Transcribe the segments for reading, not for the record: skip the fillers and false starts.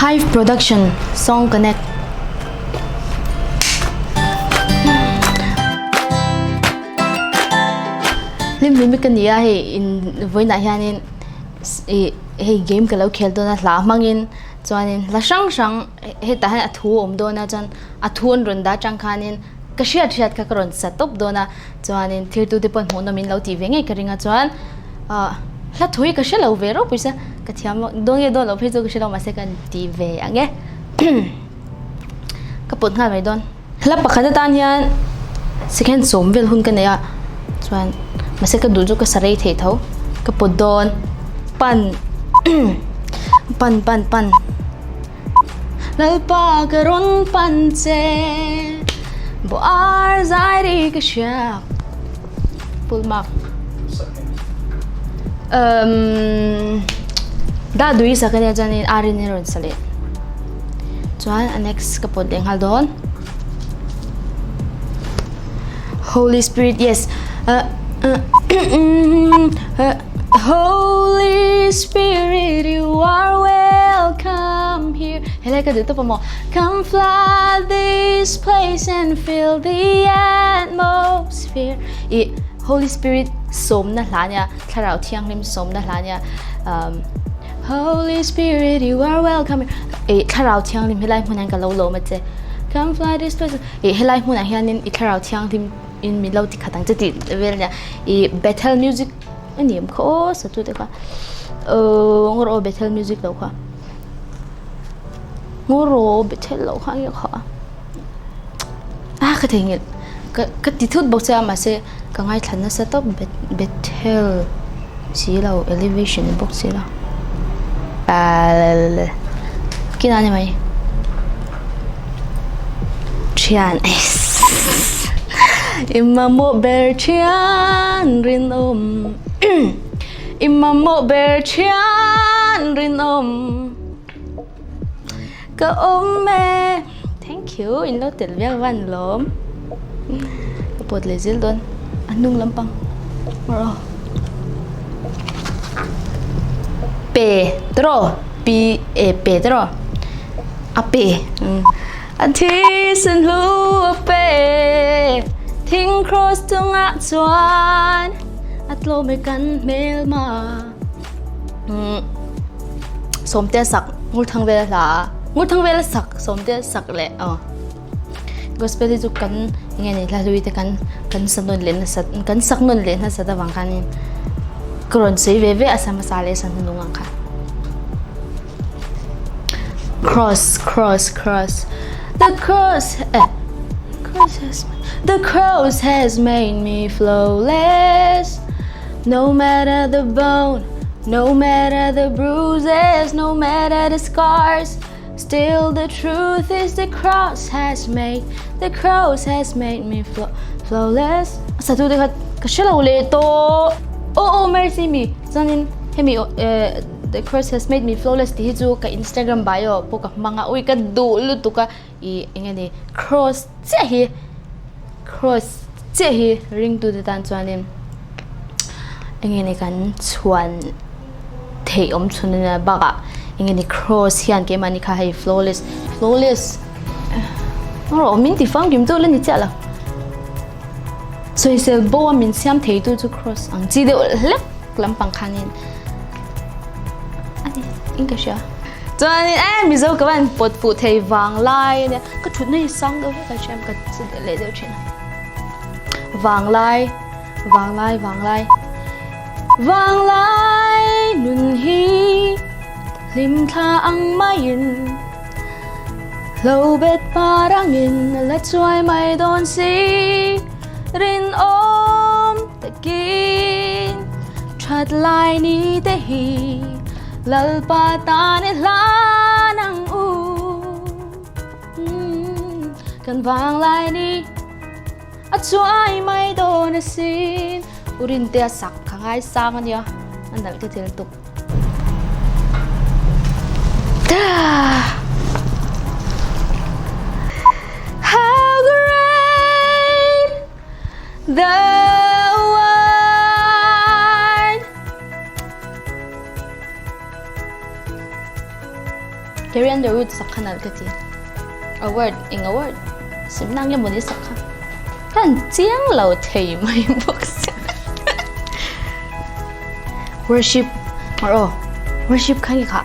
Hive Production Song Connect. Hlim hlim ka ni a hei in vawiinah hianin ih hei game ka lo khel dawn a hla hmangin chuanin hla hrang hrang hetah hian a thu a awm dawn a chuan a thu an rawn dah atang khanin ka hriat hriat kha ka rawn sa tawp dawn a chuanin thirtute pawh hmuh nawm in lo tih ve ngei ka ring a chuan ah hla thui ka hre lo ve reuh pawisa ka thiam dawn nge dawn loh phei chu ka hre lo mahse ka ti ve ang e ka pawt nghal mai dawn hla pakhat atan hian second sawm vel hun ka nei a chuan mahse ka duh chu ka sa rei thei tho ka pawt dawn pan pan pan pan. Lalpa ka rawn pan che Buar zai ri ka hria Full mark um, Da dui sak ania chuanin Arin in rawn sa leh Chuan a next ka pawt leh nghal dawn Holy Spirit yes uh, uh, uh, Holy Spirit you are welcome here Helai ka duh tawp a maw Come flood this place and fill the atmosphere I Holy Spirit sawmna hla ania Thlarau Thianghlim sawmna hla ania um, Holy Spirit you are welcome here I Thlarau Thianghlim helai hmunah hian ka lo lawm a che Come flood this place I helai hmunah hianin i Thlarau Thianghlim in min lo ti khat ang che tih vel ania i Bethel music a ni em kha aw satu te kha uh ngawr aw Bethel music lo kha ngawr aw Bethel lo kha nge kha a ka theihnghilh ka ka ti thut bawk che a mahse ka ngaithla nasa tawp Bethel si lo elevation ni bawk si lo ahh kinah a ni mai thian i mamawh ber thian rinawm i mamawh ber thian rinawm ka awm e thank you in lo tel viau van lawm ka pawt leh zel dawn a hnung lampang rawh pe tawh pi e pe tawh a pe a thisen hlu a pe thing cross chungah chuan a tlawm e kan hmel ma. Sawmte sak Ngurthang vel hla a Ngurthang vel sak Sawmte sak leh aw gospel hi chu kan enge ni hla hlui te kan kan sa nawn leh nasa kan sak nawn leh nasa ta vang khanin ka rawn sawi ve ve a sa hmasa leh sa hnuhnung ang kha cross cross cross the cross eh cross has the cross has made me flawless. No matter the bone, no matter the bruises, no matter the scars Still the truth is the cross has made, the cross has made me flaw, flawless Sa tu te kha ka hre lo leh tawh Oh oh mercy me chuanin hemi eh the cross has made me flawless tih hi chu ka Instagram bio pawh ka hmang a ui ka duh lutuk a ih eng nge ni cross chiah hi cross chiah hi ringtute tan chuanin eng nge ni kan chhuan theih awm chhun ania bakah eng nge ni cross hian keimahni kha hei flawless flawless rawh min ti famkim chu la ni chiah lo sawisel bo a min siam thei tu chu cross ang chi deuh hlek lampang khanin ani in ka hria chuanin eh mizo ka van pawt fuh thei vang lai ania ka thutna hi sang deuh hlek a hriam ka che leh deuh thin a vang lai vang lai vang lai vang lai nun hi hlim thla ang maiin hlo bet par angin la chuai mai dawn si rinawm takin that lai ni te hi Lalpa tan i hlan ang u Kan vang lai ni a chuai mai dawn asin U Rintea sak ka ngaisang ania a nalh ka thil tuk. How great thou art. Carrie Underwood sak kha nalh ka ti. A word eng a word simna nge mawni sak kha. Kan chiang lo thei mai bawk sia. Worship mar aw worship kha nge kha.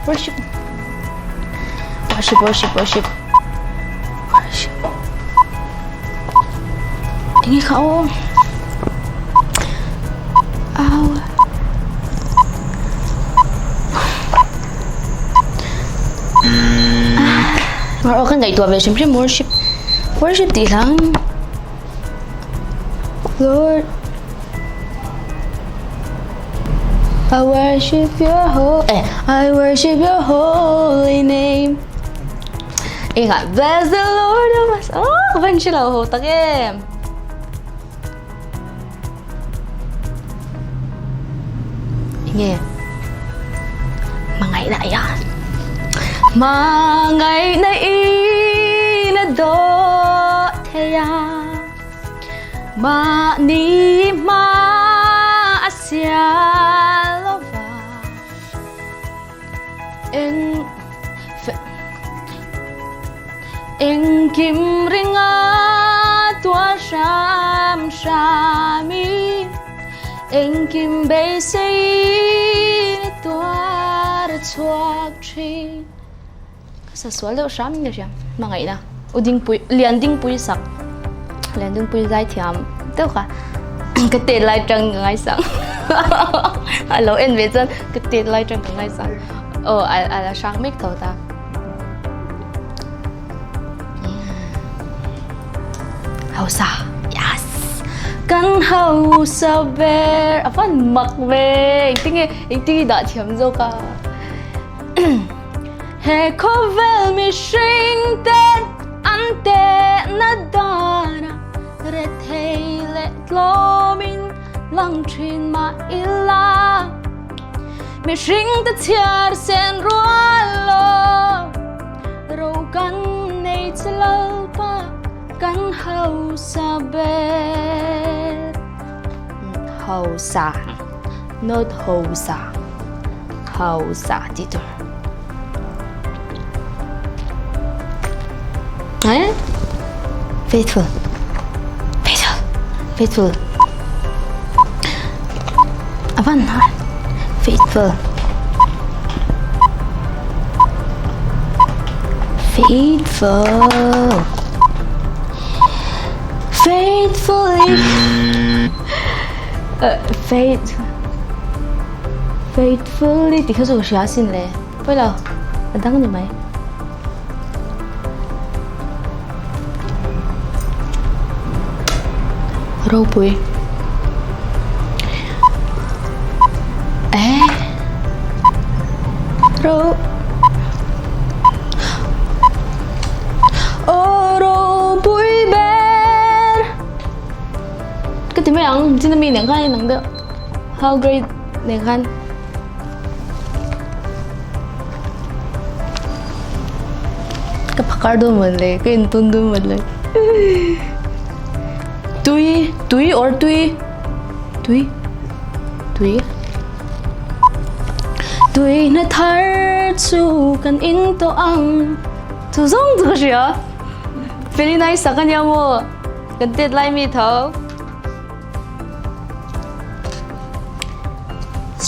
Worship worship worship worship worship enge kha aw. Au. Mar aw kan ngaihtuah ve hrim hrim worship worship tih hlang Lord I worship your ho eh I worship your holy name Engah bless the Lord oh my soul oh ka van hre lo ho tak em. Enge Hmangaihna ai a Hmangaihna in a dawh thei a Mahni hma a sial lova Eng Engkim ringa tuar hram hram i Engkim beisei in tuar a chhuak thin. Ka sa sual deuh hram in ka hria. Hmangaihna U Dingpui Lian Dingpui sak Lian Dingpui zai thiam deuh kha ka tet lai tang ka ngaisang a lo en ve chuan ka tet lai tang ka ngaisang aw a la hrang mek tho ta. Hausa yes kan hausa ber a van mak ve engtinge engtinge dah thiam zawk a he khawvel mihring ten an tehna dana rethei leh tlawmin lang thin mah ila. Mihring te chhiar sen rual lo ro kan nei che lalpa kan hausa ber hausa not hausa hausa tih tur eh faithful faithful faithful A van hnar faithful faithful faithfully faith faithfully tih kha chu ka hria asin le pawi lo a dang ni mai. Ropui eh ro aw ropui ber ka ti mai ang chin ami nen khan inang deuh how great nen khan. Ka phakar dawn mawn le, ka intawn dawn mawn le. Tui, tui or tui, tui, tui. Tui hna thar chu kan in tawh ang. Chu zawng chu ka hria. Feli nai sak ania maw? Kan tet lai mi tho.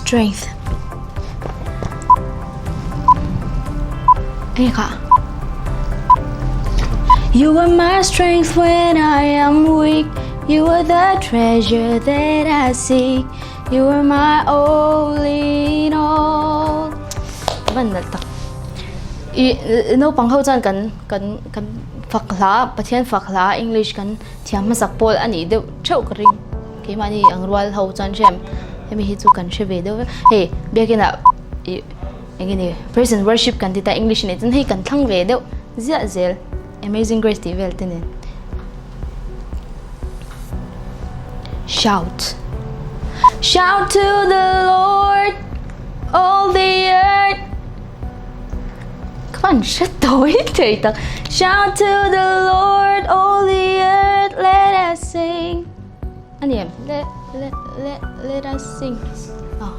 Strength. Enge kha? You are my strength when I am weak. You are the treasure that I seek. You are my all in all. Van nalh tak. I naupang ho chuan kan kan kan fak hla Pathian fak hla English kan Thiam hmasak pawl a nih deuh theuh ka ring. Keimahni ang rual ho chuan hrem hemi hi chu kan hre ve deuh vek. Hei biakin ah ih eng nge ni praise and worship kan ti ta English a nih chuan hei kan thlang ve deuh ziah zel Amazing Grace tih vel te nen. Shout Shout to the Lord all the earth. Ka van hre tawi thei tak. Shout to the Lord all the earth let us sing. A ni em? Let let let let us sing. Oh.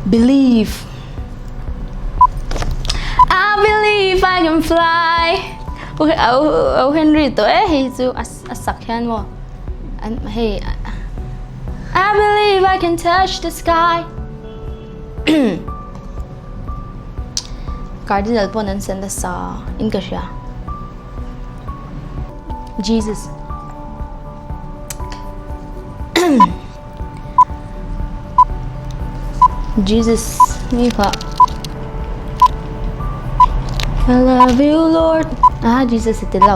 Believe. I believe I can fly. O Henry to e hei chu a sak hian maw hei I believe I can touch the sky. Cardinal pawn an send nasa in ka hria. Jesus. Jesus mi kha I love you Lord ah Jesus ti lo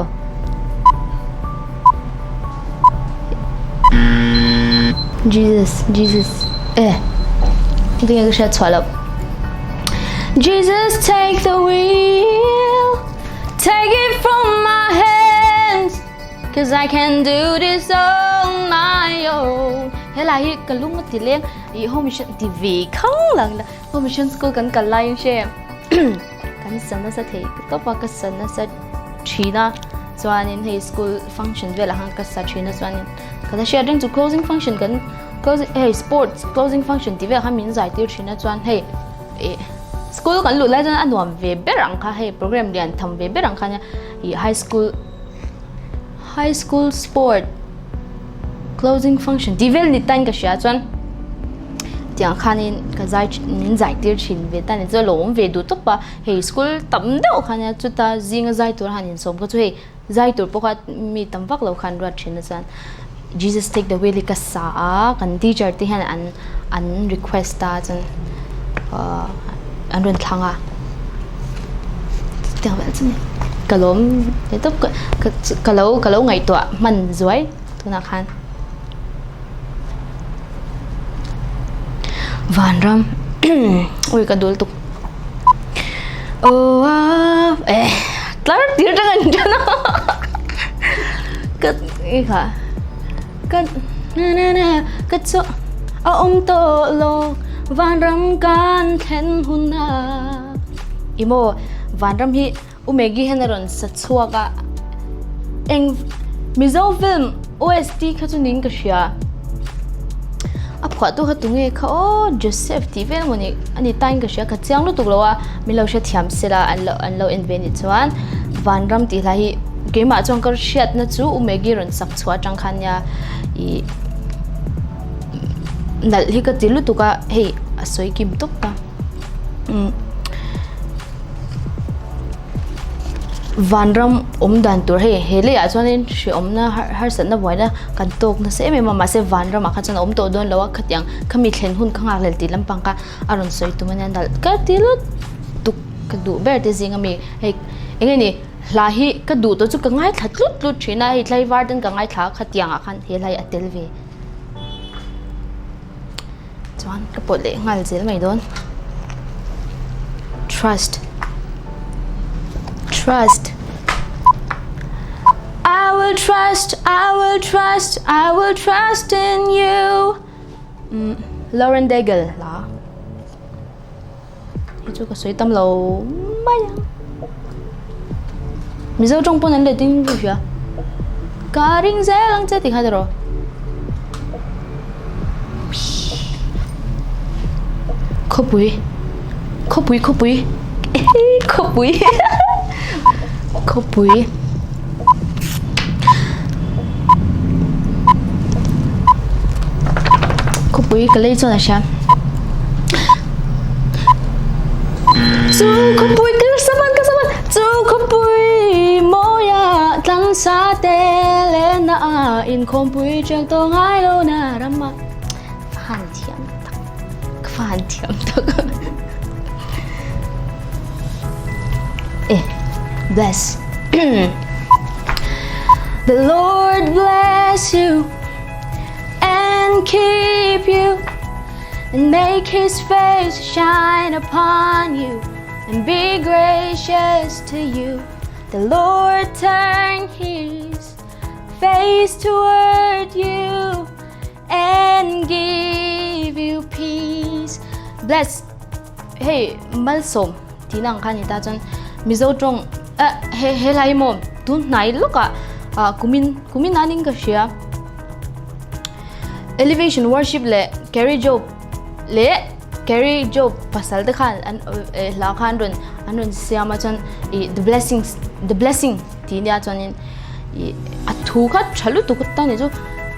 Jesus Jesus eh tinge ka hriat chhuah loh Jesus take the wheel take it from my hands Cause I can do this on my own Helai hi ka lung a ti leng i home mission ti ve khang lang la home mission school kan kal laiin hre kan sa nasa thei ka tawp a ka sa nasa thin a chuanin hei school function velah khan ka sa thin a chuanin ka la hriat reng chu closing function kan closing hei sports closing function tih velah khan min zai tir thin a chuan hei ih school kan luh lai chuan a nuam ve ber ang kha hei program lian tham ve ber ang kha nia ih high school High school sport closing function tih vel ni tain ka hria chuan tiang khanin ka zai min zai tir thin ve ta ni chu a lawm ve duh tawp a hei school tam deuh kha nia chuta zinga zai tur han insawm kha chu hei zai tur pawh kha mi tam vak lo khan ruat thin a chuan Jesus take the wheel hi ka sa a kan teacher te hian an an request a chuan ahh an rawn thlang a chutiang vel chu ni ka lawm ve tawp ka ka lo ka lo ngaihtuah hman zuai tunah khan vanram ui ka dul tuk aw eh tlar tir tang an tan a ka i kha Ka na na na ka chu a awm tawh lo vanram kan thlen hun a. I maw vanram hi U Maggie hian a rawn sa chhuak a eng Mizo film OST kha chu niin ka hria a phuahtu kha tunge kha aw Joseph tih vel emaw ni a ni tain ka hria ka chiang lutuk lo a min lo hrethiam sela an lo an lo en ve anih chuan vanram tih hla hi keimah chuan ka hriatna chu U Maggie rawn sak chhuah atang khan nia ih nalh hi ka ti lutuk a hei a sawi kim tawp a umm vanram awm dan tur hei he leiah chuanin hreawmna harsatna buaina kan tawk nasa em em a mahse vanramah kha chuan a awm tawh dawn lo a khatiang khami thlen hun kha nghak lel tih lampang kha a rawn sawi tum ania nalh ka ti lutuk ka duh ber te zing ami hei eng nge ni. Hla hi ka duh tawh chu ka ngaithla tlut tlut thin a, hei tlaivar ten ka ngaithla a khatiang ah khan he hla hi a tel ve. Chuan ka pawt leh nghal zel mai dawn. Trust Trust I will trust, I will trust, I will trust in you um, Lauren Daigle hla. Hei chu ka sawi tam lo mai ang. Mizo tawng pawn an let ding ka hria. Ka ring zel ang che tih kha tiraw. Khawpui khawpui khawpui khawpui khawpui. Khawpui ka lei chuan a hria. Chu khawpui ka saman ka saman chu khawpui mawia tlangsa te lehna ah inkhawmpui ṭial tawh ngai lo na ram ah fan thiam tak ka fan thiam tak eh bless The Lord bless you and keep you and make his face shine upon you and be gracious to you. The Lord turn his face toward you and give you peace. Bless. Hei malsawm tih ang kha ni ta chuan Mizo tawng eh he helai maw tun hnai lawkah ah kumin kumin anin ka hria. Elevation Worship leh Carrie Job leh. Carrie Job pasal te khan an hla kha an rawn an rawn siam a chuan ih the blessings the blessing tih nia chuanin ih a thu kha tha lutuk ta ni chu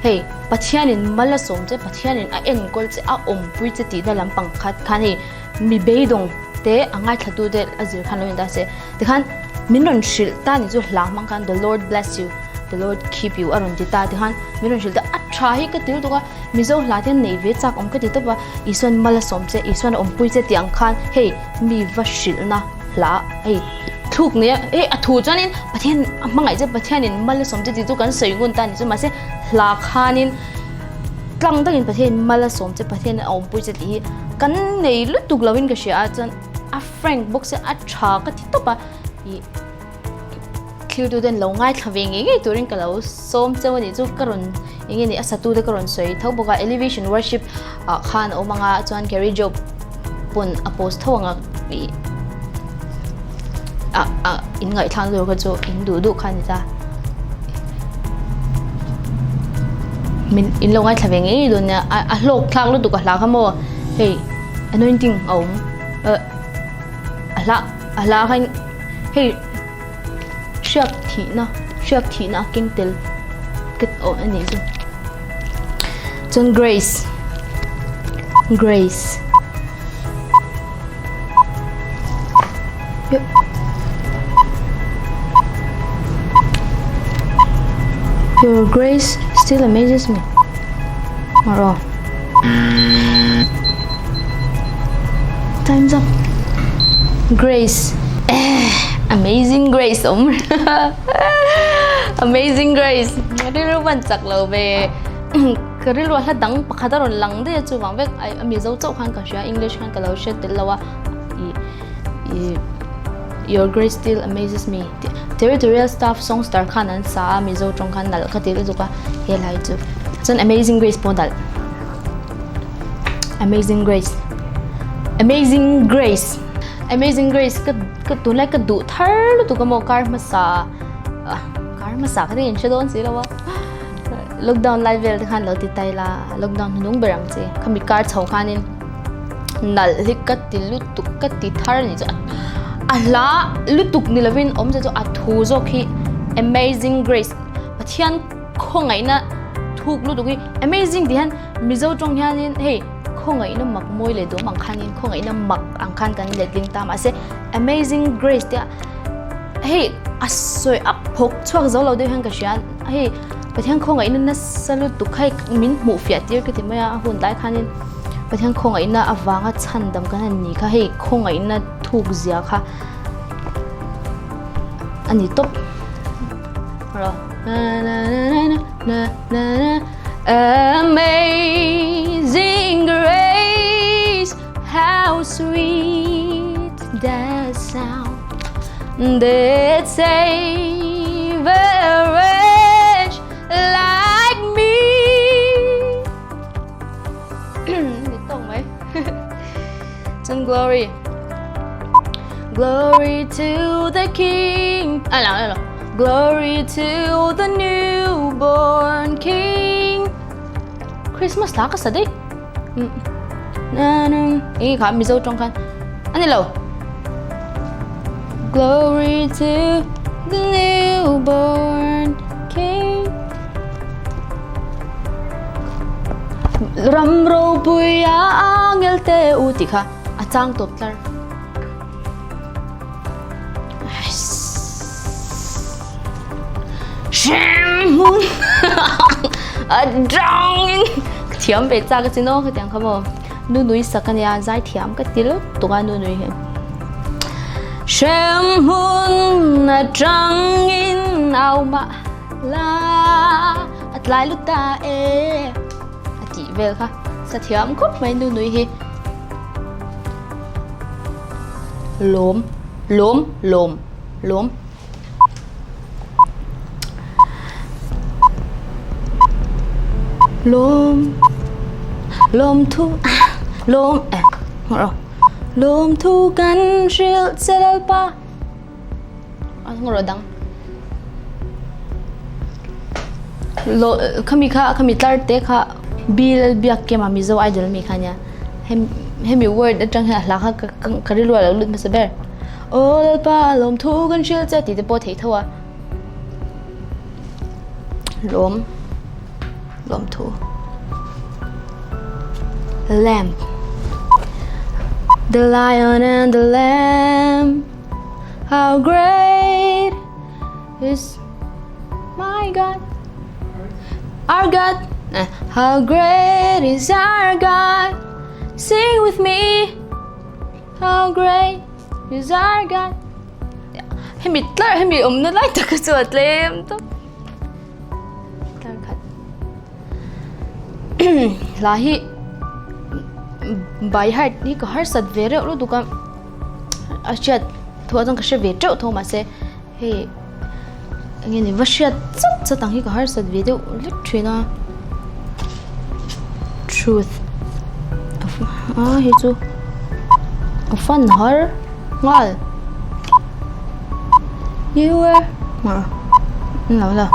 hei Pathianin mal a sawm che Pathianin a enkawl che a awmpui che tihna lampang kha khan hei mi beidawng te a ngaithla tu te a zir khan lo in ta se tikhan min rawn hrilh ta ni chu hla hmang khan the Lord bless you the Lord keep you a rawn ti ta tikhan min rawn hrilh ta a tha hi ka ti lutuk a Mizo hla te hian nei ve chak awm ka ti tawp a Isuan mal a sawm che Isuan a awmpui che tih ang khan hei mi va hrilhna hla hei thluk nei a hei a thu chuanin Pathian a hmangaih che Pathianin mal a sawm che tih chu kan sawi ngun ta a ni chu mahse hla khanin tlang takin Pathianin mal a sawm che Pathianin a awmpui che tih hi kan nei lutuk lovin ka hria a chuan a frank bawk se a tha ka ti tawp a ih thil tu ten lo ngaithla ve ngei ngei turin ka lo sawm cheu a nih chu ka rawn eng nge ni a satu te ka rawn sawi tho bawk a elevation worship ah khan a awm ang a chuan carry job pawn a post tho ang a ih ah ah in ngaihthlak tur kha chu in duh duh kha a ni ta min in lo ngaithla ve ngei ngei dawn nia a hlawk thlak lutuk a hla kha maw hei anointing a awm eh a hla a hla kha hei hriak thihna hriak thihna a keng tel ka aw a nih chu chuan grace grace Your grace still amazes me. Maro. Time's up. Grace. Amazing Grace awm. Amazing Grace. Rilru van chak lo ve. Ka rilru a hla dang pakhat a rawn lang daih a chuvang vek a Mizo chauh khan ka hria English khan ka lo hre tel lo a. Your Grace Still Amazes Me tih Territorial Staff Song Star khan an sa a Mizo tawng khan nalh ka ti lutuk a he lai chu. Chuan Amazing Grace pawh nalh. Amazing Grace Amazing Grace Amazing Grace ka ka tunlai ka duh thar lutuk a maw kar hmasa ah kar hmasa kha te in hre dawn si lo a lockdown lai vel te khan lo ti tai la lockdown hnung ber ang che khami kar chho khanin nalh hi ka ti lutuk ka ti thar a ni chu a hla lutuk ni lovin awmzia chu a thu zawk hi Amazing Grace Pathian Khawngaihna thuk lutuk hi amazing tih hian Mizo tawng hianin hei khawngaihna mak mawi leh duam ang khanin khawngaihna mak ang khan kan letling ta mahse amazing grace te hei a sawi a phawk chhuak zo lo deuh hian ka hria hei Pathian khawngaihna nasa lutuk hei min hmuh fiah tir ka ti mai a a hun lai khanin Pathian khawngaihna avanga chhandam kan han ni kha hei khawngaihna thuk zia kha a ni tawp. Amazing grace, how sweet the sound that saved a wretch like me. Ni tawng mai. Chuan glory. Glory to the king. A lo a lo. Glory to the newborn king. Christmas hla ka sa daih. Na na eng kha Mizo tawng khan. A ni lo. Glory to the newborn king. Ram ropui a angel te u tih kha a chang tawp tlar. Hremhmun a dangin ka thiam ve chak a chin aw hetiang kha maw nunui sak a nia zai thiam ka ti lutuk a nunui hi. Hremhmun a tangin au mah la a tlai lut ta e a tih vel kha sa thiam khawp mai nunui hi. Lawm lawm lawm lawm. Lawm lawm thu lawm eh ngawh rawh lawm thu kan hrilh che lalpa a ngawh rawh dang khami kha khami tlar te kha bill biak kema mizo idol mi kha nia. Hemi word atang hian a hla kha ka rilru a lo lut hmasa ber. Aw Lalpa lawmthu kan hrilh che tih te pawh a theih tho a. Lawm lawmthu Lamb The lion and the lamb How great is my God Our God How great is our God Sing with me How great is our God Hemi tlar hemi awmna lai tak kha chu a tlem tawp tlar khat hla hi by heart hi ka harsat ve reuh lutuk a a hriat thu ah chuan ka hre ve teuh tho mahse hei eng nge ni va hriat chat chat ang hi ka harsat ve deuh lek thin a truth a hei chu a fan har nghal you were lo lo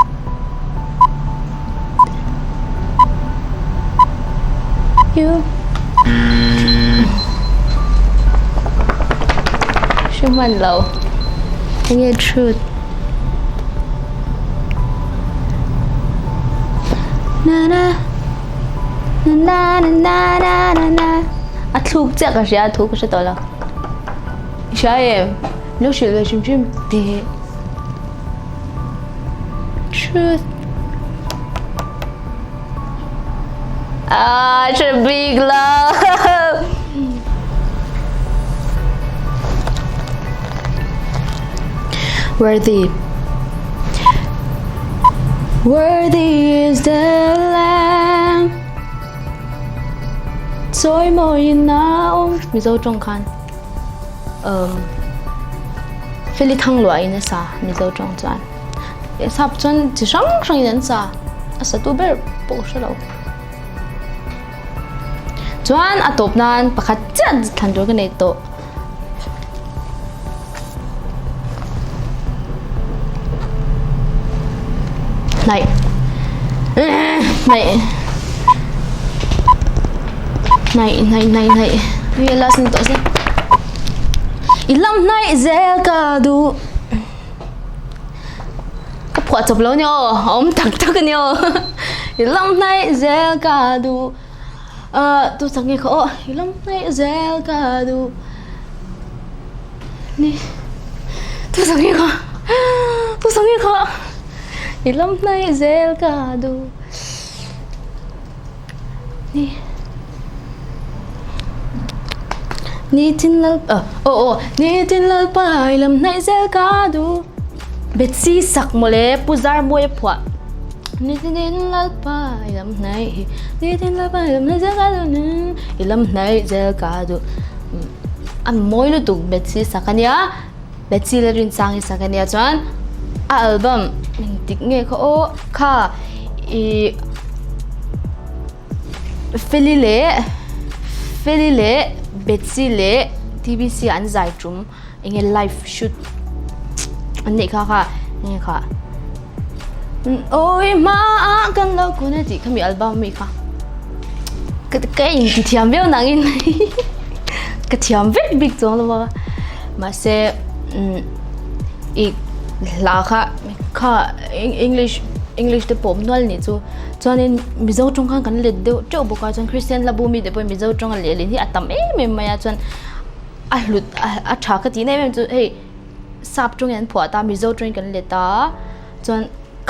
you hre hman lo. Enge truth? Na na na na na na na na A thluk chiah ka hria a thu ka hre tawh lo. I hria em? Lo hrilh ve hrim hrim teh. Truth. Ah, it's a big love. Worthy. Worthy is the Lamb. Sawi mawiin a awm. Mizo tawng khan um, Feli Thangluahin a sa Mizo tawng chuan. Sap chuan chi hrang hrangin an sa. A satu ber pawh ka hre lo. Chuan a tawp nan pakhat chiah thlan tur ka nei tawh. Hnaih. Hnaih. Hnaih hnaih hnaih hnaih. Hei last ni tawh se. I lam hnaih zel ka duh. Ka phuah chawp lo a ni aw, a awm tak tak a ni aw. I lam hnaih zel ka duh ah tu chak nge kha aw i lam hnaih zel ka duh ni tu chak nge kha tu chak nge kha i lam hnaih zel ka duh ni ni tin lal ah aw aw ni tin lalpa i lam hnaih zel ka duh Betsy sak mawle Pu Zarmawia phuah ni tin lalpa i lam hnaih ni tin lalpa i lam hnaih zel ka duh i lam hnaih zel ka duh a mawi lutuk Betsy sak ania Betsy la rinchang hi sak ania chuan a album engtik nge kha aw kha ih Feli leh Feli leh Betsy leh T_B_C an zai tum enge live shoot an neih kha kha enge kha awi hmaah kan lo kun a tih kha mi album ami kha ka ka inti thiam viau nangin ka thiam vek bik chuang lo a mahse umm ih hla kha kha english english te pawh awm nual anih chu chuanin mizo tawng khan kan let deuh teuh bawk a chuan christian hla bu mite pawhin mizo tawnga lehlin hi a tam em em mai a chuan a hlut a tha ka tih na em em chu hei sap tawngin an phuah ta mizo tawngin kan let a chuan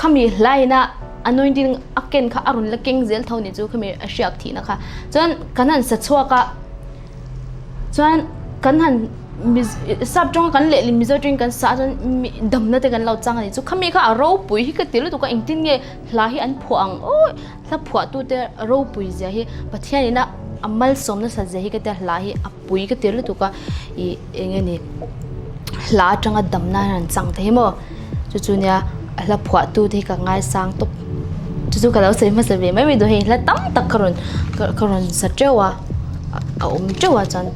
khami hlaina anointing a ken kha a rawn la keng zel tho ni chu khami a hriak thihna kha chuan kan han sa chhuak a chuan kan han sap tawnga kan lehlin mizo tawngin kan sa a chuan damna te kan lo chang a ni chu khami kha a ropui hi ka ti lutuk a engtin nge hla hi an phuah ang aw hla phuahtute ropui zia hi Pathianin a a malsawm nasa zia hi ka tia hla hi a pui ka ti lutuk a ih eng nge ni hla atanga damna an rawn chang te hi maw chu chu nia a hla phuahtu te hi ka ngaisang tawp chu chu ka lo sawi hmasa ve mai mai duh hei hla tam tak ka rawn ka rawn sa teuh a a awm teuh a chuan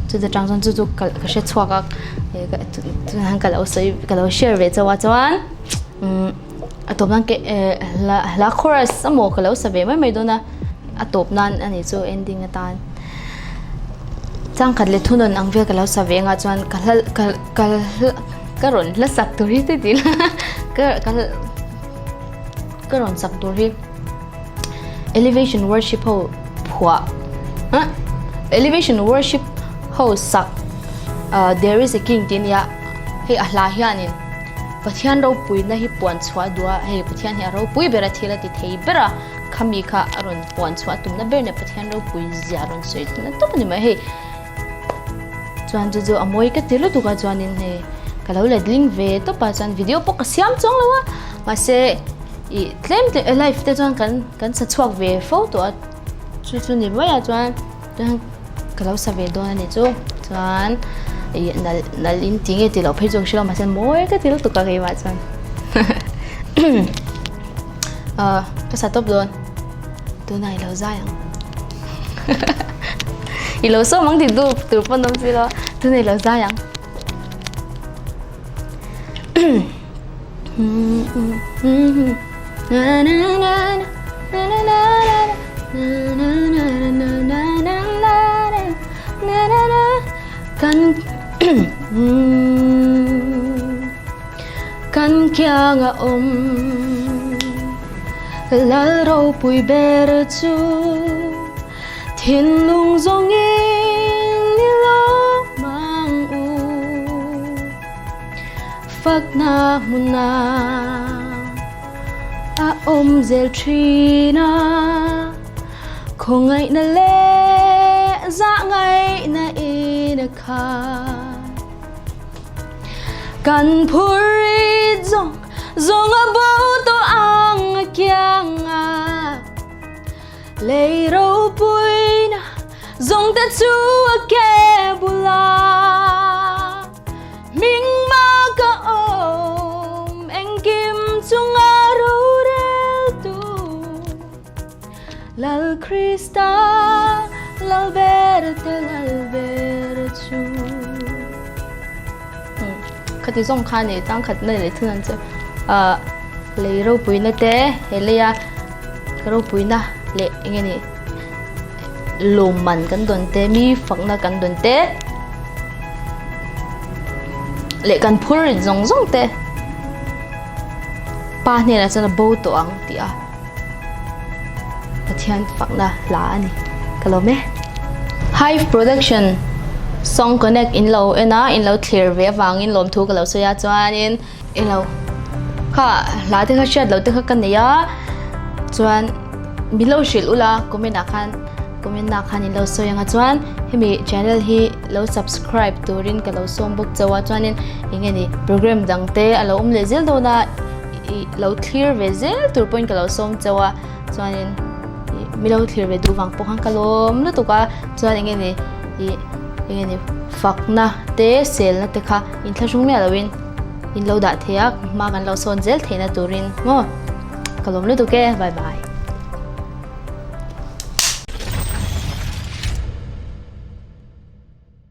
chuta tang chuan chu chu ka hre chhuak a tunah ka lo sawi ka lo share ve chauh a chuan umm. A tawp nan ke eh hla hla chorus emaw ka lo sa ve mai mai dawn a, a tawp nan a nih chu ending atan. Changkhat leh thunawn ang vel ka lo sa ve anga chuan ka hla ka ka ka rawn hla sak tur hi te tih ka ka ka rawn sak tur hi elevation worship ho phuah ah elevation worship ho sak ah there is a king tih ania hei a hla hianin Pathian ropuina hi puan chhuah duh a hei Pathian hi a ropui ber a thil a ti thei ber a. Khami kha a rawn puan chhuah tumna ber nia Pathian ropui zia a rawn sawi tumna tawp a ni mai hei. Chuan chu chu a mawi ka ti lutuk a chuanin hei ka lo letling ve tawp a chuan video pawh ka siam chuang lo a mahse ih tlem te live te chuan kan kan sa chhuak ve fo tawh a chu chu ni mai a chuan chuan ka lo sa ve dawn a ni chu chuan ih nalh nalh in ti nge tih loh phei chu ka hre lo mahse mawi ka ti lutuk a keimah chuan. Ờ, ka sa tawp dawn. Tunah i lo zai ang. I lo sawm ang tih tu tur pawn awm si lo. Tunah i lo zai ang. Kan Kan kiang a awm Lal ropui ber chu Thinlung zawngin i lawm ang u Fakna hmuna a awm zel thin a Khawngaihna leh zahngaihna in a khat. Kan phurit zawng zawng a bo tawh ang a kiang a Lei ropuina zawng te chu a ke bula Hming ma ka awm engkim chunga rorel tu Lal Krista, Lal ber te Lal ber chu. Khati zawng kha ni tang khat na leh thung an chu ah lei ropuina te he leia ropuina leh eng nge ni lawmman kan dawn te mi fakna kan dawn te leh kan phur rit zawng zawng te pa hnenah chuan a bo tawh ang tih a. Pathian fakna hla a ni. Ka lawm e. Hive Production Song Connect in lo en a, in lo thlir ve avangin lawmthu ka lo sawi a, chuanin i lo kha hla te kha hriat loh te kha ka nei a, chuan min lo hrilh ula comment ah khan comment ah khan in lo sawi ang a, chuan hemi channel hi lo subscribe turin ka lo sawm bawk chauh a, chuanin eng nge ni program dang te a lo awm leh zel dawn a. ih lo thlir ve zel tur pawhin ka lo sawm chauh a chuanin ih mi lo thlir ve duh vang pawh khan ka lawm lutuk a chuan eng nge ni ih eng nge ni fakna te selna te kha inthlahrung miah loin in lo dah thei a hma kan lo sawn zel theihna turin maw ka lawm lutuk e bye bye.